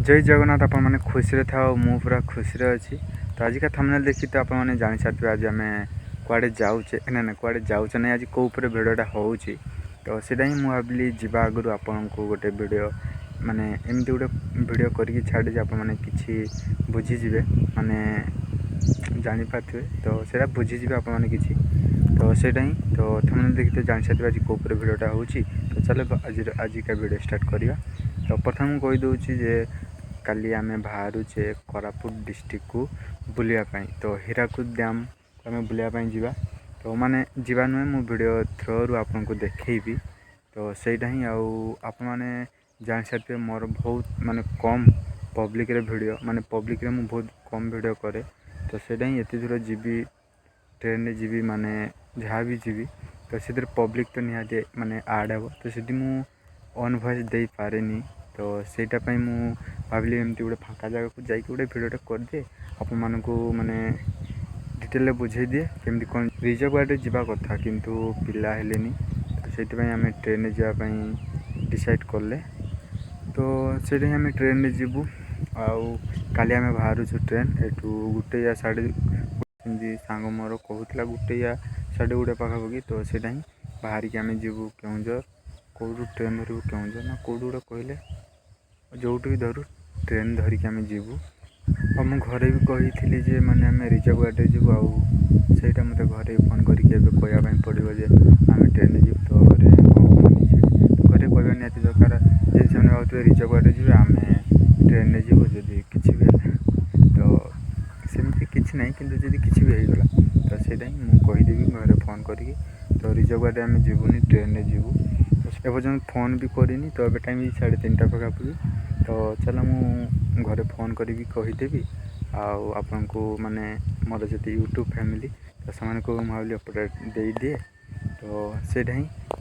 ଜୟ ଜଗନ୍ନାଥ। ଆପଣମାନେ ଖୁସିରେ ଥାଅ, ମୁଁ ପୁରା ଖୁସିରେ ଅଛି। ତ ଆଜିକା ଥମ୍ବନେଲ୍ ଦେଖି ତ ଆପଣମାନେ ଜାଣିସାରିଥିବେ ଆଜି ଆମେ କୁଆଡ଼େ ଯାଉଛେ। ନା ନା, କୁଆଡ଼େ ଯାଉଛେ ନାହିଁ, ଆଜି କେଉଁ ଉପରେ ଭିଡ଼ିଓଟା ହେଉଛି। ତ ସେଇଟା ହିଁ ମୁଁ ଭାବିଲି ଯିବା ଆଗରୁ ଆପଣଙ୍କୁ ଗୋଟେ ଭିଡ଼ିଓ, ମାନେ ଏମିତି ଗୋଟେ ଭିଡ଼ିଓ କରିକି ଛାଡ଼ି ଯେ ଆପଣମାନେ କିଛି ବୁଝିଯିବେ, ମାନେ ଜାଣିପାରୁଥିବେ। ତ ସେଇଟା ବୁଝିଯିବେ ଆପଣମାନେ କିଛି। ତ ସେଇଟା ହିଁ ତ ଥମ୍ବନେଲ୍ ଦେଖି ତ ଜାଣିସାରିଥିବେ ଆଜି କେଉଁ ଉପରେ ଭିଡ଼ିଓଟା ହେଉଛି। ତ ଚାଲ, ଆଜିର ଆଜିକା ଭିଡ଼ିଓ ଷ୍ଟାର୍ଟ କରିବା। ତ ପ୍ରଥମେ ମୁଁ କହିଦେଉଛି ଯେ କାଲି ଆମେ ବାହାରୁଛେ କୋରାପୁଟ ଡିଷ୍ଟ୍ରିକ୍ଟକୁ ବୁଲିବା ପାଇଁ। ତ ହୀରାକୁଦ ଡ୍ୟାମ୍ ଆମେ ବୁଲିବା ପାଇଁ ଯିବା। ତ ମାନେ ଯିବା ନୁହେଁ, ମୁଁ ଭିଡ଼ିଓ ଥ୍ରୋରୁ ଆପଣଙ୍କୁ ଦେଖେଇବି। ତ ସେଇଟା ହିଁ। ଆଉ ଆପଣମାନେ ଜାଣିସାରିଥିବେ ମୋର ବହୁତ ମାନେ କମ୍ ପବ୍ଲିକ୍ରେ ଭିଡ଼ିଓ, ମାନେ ପବ୍ଲିକ୍ରେ ମୁଁ ବହୁତ କମ୍ ଭିଡ଼ିଓ କରେ। ତ ସେଇଟା ହିଁ, ଏତେ ଦୂର ଯିବି, ଟ୍ରେନ୍ରେ ଯିବି, ମାନେ ଯାହା ବି ଯିବି, ତ ସେଥିରେ ପବ୍ଲିକ୍ ତ ନିହାତି ମାନେ ଆଡ଼୍ ହେବ। ତ ସେଠି ମୁଁ ଓନ୍ ଭଏସ୍ ଦେଇପାରେନି। ତ ସେଇଟା ପାଇଁ ମୁଁ ଭାବିଲି ଏମିତି ଗୋଟେ ଫାଙ୍କା ଜାଗାକୁ ଯାଇକି ଗୋଟେ ଭିଡ଼ିଓଟା କରିଦିଏ, ଆପଣମାନଙ୍କୁ ମାନେ ଡିଟେଲରେ ବୁଝେଇ ଦିଏ କେମିତି କ'ଣ। ରିଜର୍ଭ ଗାଡ଼ିରେ ଯିବା କଥା, କିନ୍ତୁ ପିଲା ହେଲେନି, ତ ସେଇଥିପାଇଁ ଆମେ ଟ୍ରେନ୍ରେ ଯିବା ପାଇଁ ଡିସାଇଡ଼୍ କଲେ। ତ ସେଇଠି ହିଁ ଆମେ ଟ୍ରେନ୍ରେ ଯିବୁ। ଆଉ କାଲି ଆମେ ବାହାରୁଛୁ ଟ୍ରେନ୍ ଏଠୁ ଗୋଟେ ୟା ସାଢ଼େ, ଏମିତି ସାଙ୍ଗ ମୋର କହୁଥିଲା ଗୋଟେ ୟା 1:30 ପାଖାପାଖି। ତ ସେଇଟା ହିଁ ବାହାରିକି ଆମେ ଯିବୁ କେଉଁଝର। କେଉଁଠୁ ଟ୍ରେନ୍ ଧରିବୁ, କେଉଁଝର ନା କେଉଁଠୁ ଗୋଟେ କହିଲେ, ଯେଉଁଠୁ ବି ଧରୁ ଟ୍ରେନ୍ ଧରିକି ଆମେ ଯିବୁ। ଆଉ ମୁଁ ଘରେ ବି କହିଥିଲି ଯେ ମାନେ ଆମେ ରିଜର୍ଭ ଗାଡ଼ିରେ ଯିବୁ। ଆଉ ସେଇଟା ମୋତେ ଘରେ ଫୋନ୍ କରିକି ଏବେ କହିବା ପାଇଁ ପଡ଼ିବ ଯେ ଆମେ ଟ୍ରେନ୍ରେ ଯିବୁ। ତ ଘରେ ହଁ ମାନିଯିବେ। ଘରେ କହିବା ନିହାତି ଦରକାର। ଯଦି ସେମାନେ ଭାବୁଥିବେ ରିଜର୍ଭ ଗାଡ଼ିରେ ଯିବେ, ଆମେ ଟ୍ରେନ୍ରେ ଯିବୁ, ଯଦି କିଛି ବି ହେଲା, ତ ସେମିତି କିଛି ନାହିଁ। କିନ୍ତୁ ଯଦି କିଛି ବି ହେଇଗଲା, ତ ସେଇଟା ହିଁ ମୁଁ କହିଦେବି ଘରେ ଫୋନ୍ କରିକି। ତ ରିଜର୍ଭ ଗାଡ଼ିରେ ଆମେ ଯିବୁନି, ଟ୍ରେନ୍ରେ ଯିବୁ। ତ ଏପର୍ଯ୍ୟନ୍ତ ଫୋନ୍ ବି କରିନି। ତ ଏବେ ଟାଇମ୍ 3:30 ପାଖାପାଖି। ତ ଚାଲ, ମୁଁ ଘରେ ଫୋନ୍ କରିକି କହିଦେବି। ଆଉ ଆପଣଙ୍କୁ ମାନେ ମୋର ଯଦି ୟୁଟ୍ୟୁବ୍ ଫ୍ୟାମିଲି, ତ ସେମାନଙ୍କୁ ମୁଁ ଭାବିଲି ଅପଡ଼େଟ୍ ଦେଇଦିଏ। ତ ସେଇଟା ହିଁ।